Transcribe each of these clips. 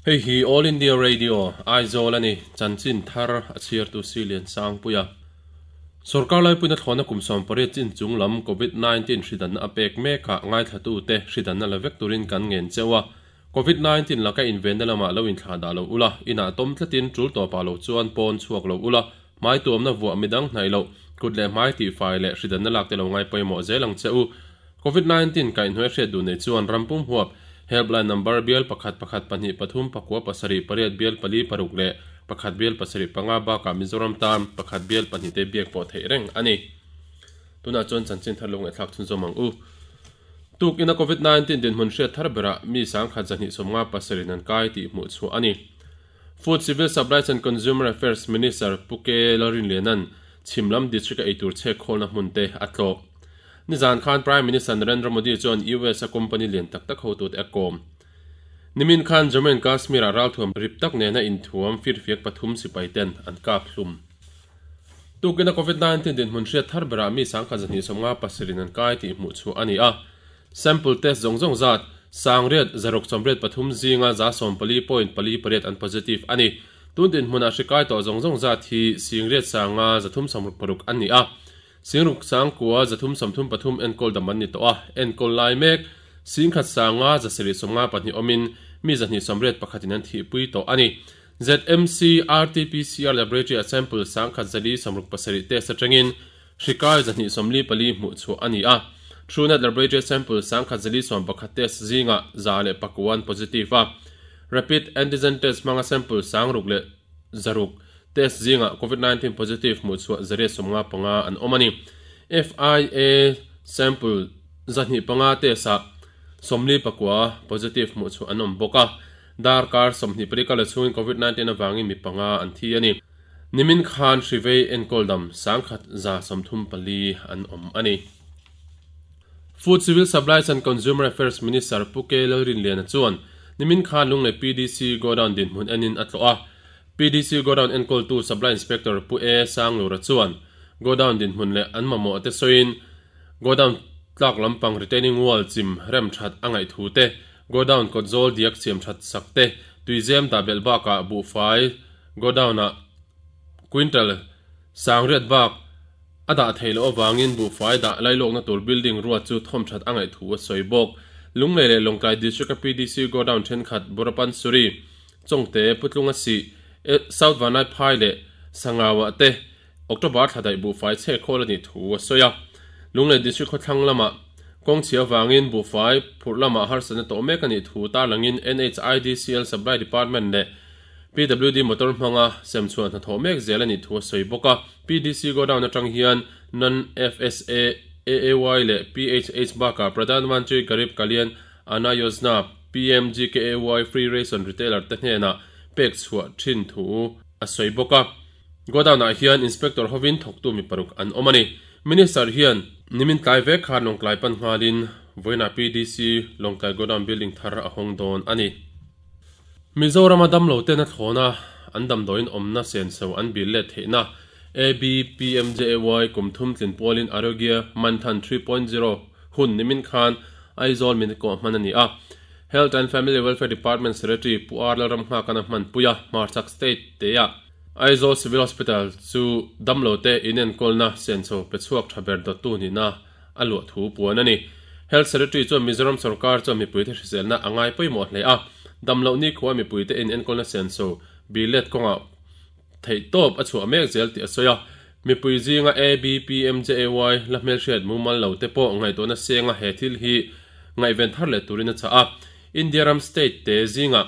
Hei hi All India Radio, Aizawl a ni. Chanchin thar a chhiartu Silian Sangpuia. Sorkar laipuina thlawhna kum 18 chin chung lam Covid 19 hridanna a pek mekah ngaithlatute hridanna la vek turin kan ngen cheu a. Covid 19 laka invenna lamah lo inthlah dah lo ula, inah tawm tlatin tul tawpah lo chuan pawn chhuak lo ula, hmai tuamna vuah midang hnaih loh, kut leh hmai tihfai leh hridanna lak te lo ngai pawimawh zel ang che u. Covid 19 kaihhnuai hriat duh nei chuan ram pum huap helpline number bial pakhat pakhat pahnih pathum pakua pasarih pariat bial pali paruk leh pakhat bial pasarih panga bakah Mizoram tan pakhat bial pahnih te biak pawh theih reng a ni. Tunah chuan chanchin thar lo ngaihthlak chhunzawm ang u. Tuk ina Covid 19 dinhmun hriat thar berah mi sangkhat zahnih sawmnga pasarih nan kai tih hmuh chhuah a ni. Food Civil Supplies and Consumer Affairs Minister Pu K Lalrinliana'n chhim lam district-a eitur chhek khawlna hmun te a tlawh. Nizan khan Prime Minister Narendra Modi chuan US-a company lian tak tak hotute a kawm. Nimin khan Jammu and Kashmir-ah ralthuam rip tak nena inthuam firfiak pathum sipai ten an kap hlum. Tukina Covid 19 dinhmun hriat thar berah mi sangkhat zahnih sawmnga pasarih an kai tih hmuh chhuah a ni a. Sample test zawng zawng zat, sangriat, zaruk sawmriat pathum zinga za sawmpali point pali pariat an positive a ni. Tun dinhmunah hri kai tawh zawng zawng zat hi singriat sanga zathum sawmruk paruk an ni a. Singruk sangkua zathum sawmthum pathum enkawl dam an ni tawh a, enkawl lai mek singkhat sanga zasarih sawmnga pahnih awmin mi zahnih sawmriat pakhatin an thihpui tawh a ni. ZMC RT-PCR Laboratory-ah sample sangkhat zali sawmruk pasarih test atangin Hri kai zahnih sawmli pali hmuh chhuah a ni a, Truenat Laboratory sample sangkhat zali sawm pakhat test zingah za leh pakuan positive a, Rapid Antigen Test hmanga sample sangruk leh zaruk test zingah Covid 19 positive hmuh chhuah zariat sawmnga panga an awm a ni. FIA sample zahnih panga test ah sawmli pakua positive hmuh chhuah an awm bawk a, darkar sawmhnih pali kal chhungin Covid 19 avangin mi panga an thi a ni. Nimin khan Hrivei enkawl dam sangkhat 134 an awm a ni. Food Civil Supplies and Consumer Affairs Minister Pu K Lalrinliana chuan nimin khan Lunglei PDC Godown dinhmun enin a tlawh a. PDC Godown enkawltu Supply Inspector Pu A Sanglura chuan Godown dinhmun leh an mamawh te sawiin Godown tlak lampang retaining wall chim rem that a ngaih thu te, Godown kawt zawl diak siam that sak te, tuizem dah belh bakah buhfai Godown-ah quintal sangriat bak a dah theih loh avangin buhfai dah lailawkna tur building ruat chu thawmthat a ngaih thu a sawi bawk. Lunglei leh Lawngtlai District-a PDC Godown thenkhat Borapansuri, Chawngte, Putlunga Sih, South Vanlaiphai leh Sangauah te October thla daih buhfai chhek khawl a nih thu a sawi a. Lunglei District khawthlang lamah kawng chhia avangin buhfai phurh lamah harsatna tawh mek a nih thu tarlangin NHIDCL Supply Department leh PWD motor hmanga semchhuah hnathawh mek zel a nih thu a sawi bawk a. PDC Godown atang hian Non-FSA, AAY leh PHH bakah Pradhan Mantri Garib Kalyan Anna Yojana, PMGKAY, Free Ration Retailer te hnenah pek chhuah thin thu a sawi bawk a. Godown-ah hian Inspector hovin thawktu mi paruk an awm a ni. Minister hian nimin tlai vek khan Lawngtlai pan nghalin vawiinah PDC Lawngtlai Godown Building thar a hawng dawn a ni. Mizorama damlo ten a thlawna an damdawiin awmna senso an bil let theihna ABPMJAY kum thum tlin pualin Arogya Manthan 3.0 hun nimin khan Aizawl Minikoh hman a ni a. Health and Family Welfare Department Secretary Pu R Lalramnghakana hmanpui a, Hmarchhak State te-ah Aizawl Civil Hospital chu damlo te inenkawlna senso pe chhuak tha ber dawttu nihna a luah thu puan a ni. Health Secretary chuan Mizoram sorkar chuan mipuite hriselna a ngai pawimawh hle a, damloh nikhua mipuite inenkawlna senso bilet kawngah theihtawp a chhuah mek zel tih a sawi a. Mipui zinga ABPMJAY la hmelhriat mumal lo te pawh ngaihtuahna senga he thil hi ngaihven thar leh turin a chah a. India ram state te zingah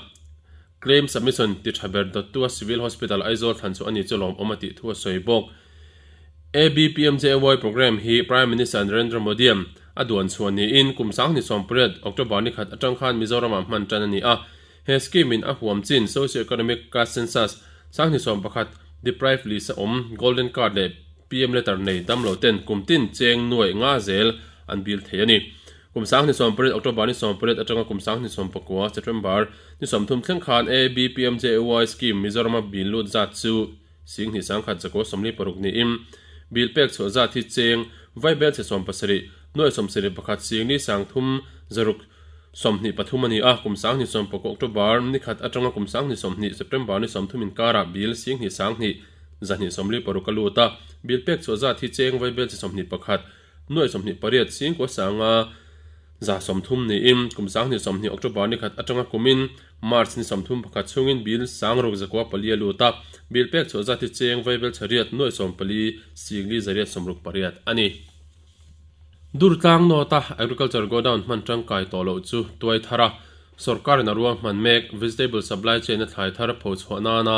claim submission ti tha ber dawttua Civil Hospital Aizawl thlan chu a ni chu lawmawm a tih thu a sawi bawk. ABPMJAY programme hi Prime Minister Narendra Modi-a'n a duan chhuah niin kum sanghnih sawmpariat October ni khat atang khan Mizoram-ah hman tan a ni a. He scheme in a huam chin Socio-Economic Caste Census 2011 deprived list a awm Golden Card leh PM letter nei damlo ten kum tin cheng nuaih nga zel an bil thei a ni. Kum 2018 October ni 18 atanga kum 2019 September ni 30 thleng khan ABPMJAY scheme Mizoram-a bil lut zat chu Singhnih sangkhat zakua sawmli paruk niin bil pek chhuah zat hi cheng vaibel chhe 70 nuaih 71 singli sangthum zaruk. 23 a ni a, kum 2019 October ni khat atanga kum 2020 September ni 30 inkarah bill 10 sang 246 a lut a, bill pek chhuah zat hi cheng vaibel chi 21 nuai 28 singkua sanga 130 niin kum 2020 October ni khat atanga kumin March ni 31 chhungin bill 6,4 a lut a, bill pek chhuah zat hi cheng vaibel chariat nuai 14 singli zariat 68 a ni. Durtlang North-a Agriculture Godown hman tangkai tawh loh chu tuai thar a, sawrkarin a ruang hman mek Vegetable Supply Chain-a thlai thar pho chhuah nana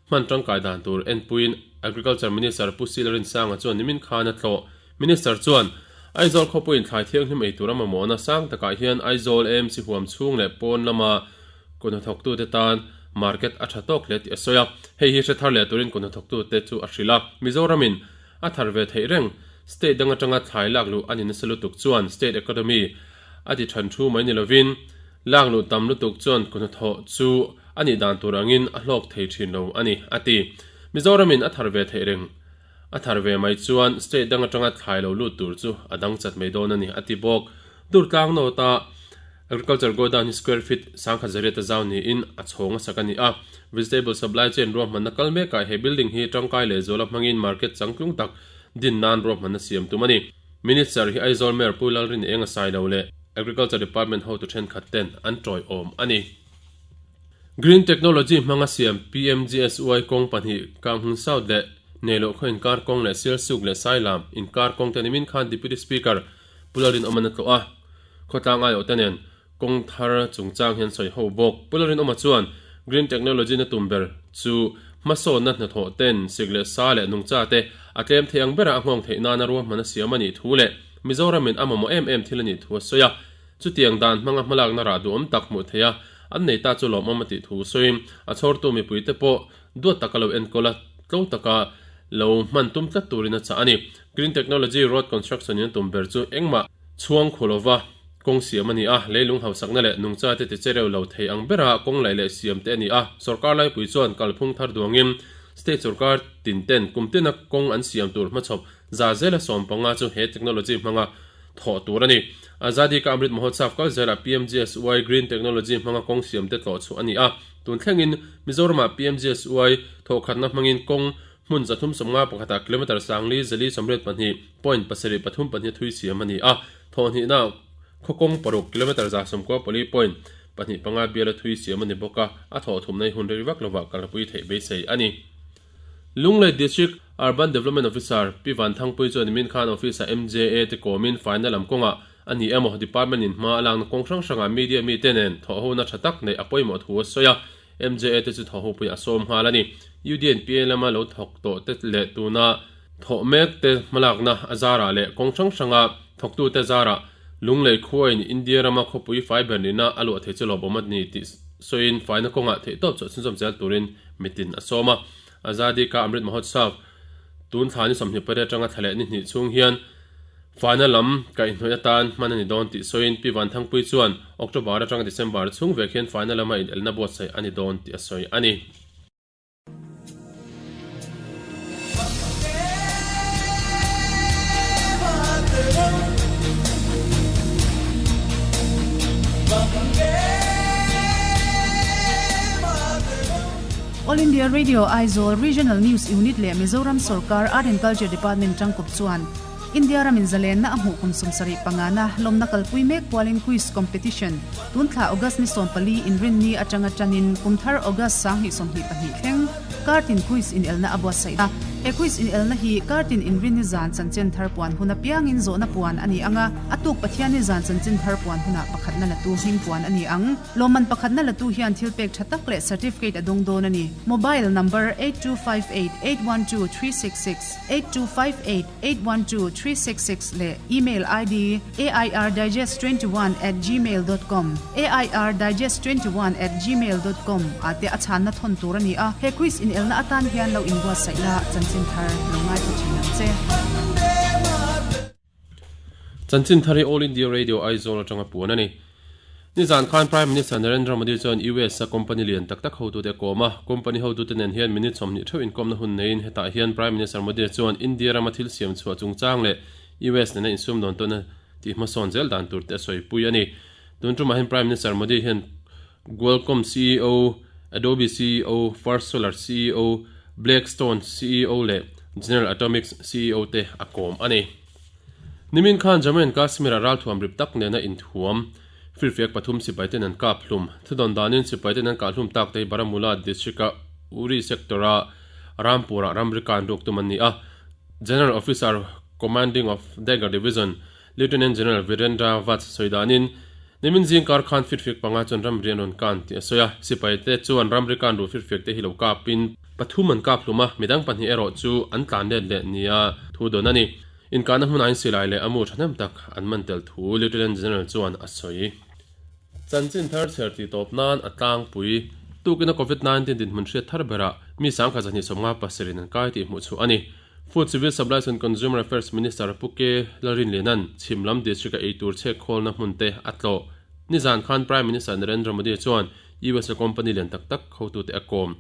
hman tangkai dan tur enpuiin Agriculture Minister Pu Sila Rinsanga chuan nimin khan a tlawh. Minister chuan, Aizawl khawpuiin thlai thianghlim ei tur a mamawhna sang takah hian Aizawl AMC huam chhung leh pawn lama kuthnathawktute tan market a tha tawk hle tih a sawi a, hei hi hre thar leh turin kuthnathawktute chu a hrilh a, Mizoramin A thar ve theih reng. State dang atanga thlai lak luh a ni nasa lutuk chuan state economy a ti than thu mai ni lovin lak luh tam lutuk chuan kuhnathawh chu a nih dan tur angin a hlawk thei thin lo a ni, a ti. Mizoramin a thar ve theih reng. A thar ve mai chuan state dang atanga thlai lo lut tur chu a dang chat mai dawn a ni, a ti bawk. Durtlang North-a Agriculture Godown hi square feet 10,800 a zau niin a chhawng a sak a ni a. Vegetable supply chain ruahmanna kal mekah he building hi tangkai leh zuala hmangin market changtlung tak din nan ruahmanna siam tum a ni. Minister hi Aizawl Mayor Pu Lalrin Eng a sai lo leh Agriculture Department hotu thenkhat ten an tawiawm a ni. Green Technology hmanga siam PMGSY kawng pahnih Kanghmun South leh Neilo khaw inkar kawng leh Sialsuk leh Sailam inkar kawng te nimin khan Deputy Speaker Pu Lalrinawma na tlawh a. Khawtlang aiawhte nen kawng thar chungchang hian sawi ho bawk. Pu Lalrinawma chuan Green Technology na tum ber chu hmasawnna hnathawh ten sik leh sa leh nungcha te a tlem thei ang bera a nghawng theih nana ruahman a siam a nih thu leh Mizoramin a mamawh em em thil a nih thu a sawi a. Chutiang dan hmanga hmalakna rah duhawm tak hmuh theih a an nei ta chu lawmawm a tih thu sawiin a chhawrtu mipuite pawh duat taka lo enkawl a, tlo taka lo hman tum tlat turin a chah a ni. Green Technology Road Construction in a tum ber chu engmah Chhuang khu lova kawng siam a ni a, leilung hausakna leh nungcha te tiche reuh lo thei ang bera kawng laih leh siam te a ni a. Sorkar laipui chuan kalphung thar duangin state sorkar tin ten kum tina kawng an siam tur hmachhawp za zela 15 chu he technology hmanga thawh tur a ni. Azadi Ka Amrit Mahotsav kal zelah PMGSY Green Technology hmanga kawng siam te tlawh chhuah a ni a. Tun thlengin Mizoramah PMGSY thawhkhatna hmangin kawng Hmun 351 ah kilometre sangli zali 82 point pasarih pathum pahnih a thui siam a ni a, thawhhnihna khawkawng paruk kilometre 94 point pahnih panga bial a thui siam a ni bawk a, a thawh thumna hi hun rei vak lovah kalpui theih beisei a ni. Lunglei District Urban Development Officer Pi Vanthangpui chuan nimin khan office-ah MJA te kawmin faina lam kawngah a ni emaw department in hma a lakna kawng hrang hrangah media mite nen thawhhona tha tak neih a pawimawh thu a sawi a, MJA te chu thawhhupui a sawm nghal a ni. UDNPA lama lo thawk tawh te leh tuna thawh mek te hmalakna a zarah leh kawng hrang hranga thawktute zarah Lunglei khuain India rama khawpui fai ber nihna a luah thei chu lawmawm a ni tih sawiin faina kawngah theihtawp chhuah chhunzawm zel turin mitin a sawm a. Azadi Ka Amrit Mahotsav tun thla ni 28 atanga thla leh ni hnih chhung hian Faina lam kaihhnawih atan hman a ni dawn tih sawiin Pi Vanthangpui chuan October atanga December chhung vek hian faina lama inelna buatsaih a ni dawn tih a sawi a ni. All India Radio Aizawl Regional News Unit leh Mizoram Sorkar Art and Culture Department tangkawp chuan India ramin zalenna a hmuh kum 75 na lawmna kalpui mek pualin quiz competition tun thla August ni 14 inrinni atanga tanin kum thar August 2022 thleng kartin quiz inelna a buatsaih a. He quiz inelna hi kartin inrinni zan chanchin thar puan hun apiangin zawhna puan a ni ang a, a tuk Pathianni zan chanchin thar puan hunah pakhatna latu hming puan a ni ang. Lawmman pakhatna latu hian thil pek tha tak leh certificate a dawng dawn a ni. Mobile number 8258 812 366, 8258 812 366 leh email ID airdigest21 at gmail dot com, airdigest21 at gmail dot com, ah te a chhanna thawn tur a ni a. He quiz inelna atan hian lo inbuatsaih la, chanchin thar lo ngaithla thin ang che. Chanchin thar hi All India Radio Aizawl atanga puan a ni. Nizan khan Prime Minister Narendra Modi chuan US a company lian tak tak hotute a kawm a, company hotute nen hian minute 20 theuh inkawmna hun neiin hetah hian Prime Minister Modi chuan India rama thil siam chhuah chungchang leh US nena insumdawn tawn a tih hmasawn zel dan tur te a sawipui a ni. Tun tumah hian Prime Minister Modi hian Qualcomm ceo, Adobe ceo, First Solar ceo, Blackstone ceo leh General Atomics ceo te a kawm a ni. Nimin khan Jammu and Kashmir-ah ralthuam rip tak nena inthuam firfiak pathum sipaiten an kap hlum. Thudawn danin sipaiten an kah hlum tak te hi Baramulla district-a Uri sector-a Rampur-ah ramri kan ruk tum an ni a. General Officer Commanding of Dagger Division, Lieutenant General Virendra Vats sawi danin, Nimin zing kar khan firfiak panga chuan ramri an rawn kan tih a sawi a. Sipaite chuan ramri kan ruh firfiak te hi lo kapin pathum an kap hlum a, midang pahnih erawh chu an tlan let leh nia thu dawn a ni. Inkahna hmunah in silai leh a mu thahnem tak an man tel thu Lieutenant General chuan a sawi. Chanchin thar chher tih tawp nan a tlangpui. Tukin a Covid 19 dinhmun hriat thar berah mi 1257 in an kai tih hmuh chhuah a ni. Food Civil Supplies and Consumer Affairs Minister Pu K Lalrinliana'n Chhimlam District-a eitur chhek khawlna hmun te a tlawh. Nizan khan Prime Minister Narendra Modi chuan USA company lian tak tak hotute a kawm.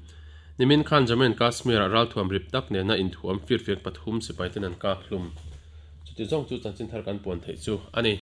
Nimin khan Jammu and Kashmir-ah ralthuam rip tak nena inthuam firfiak pathum sipaiten an kap hlum. Chuti zawng chu chanchin thar kan puan theih chu a ni.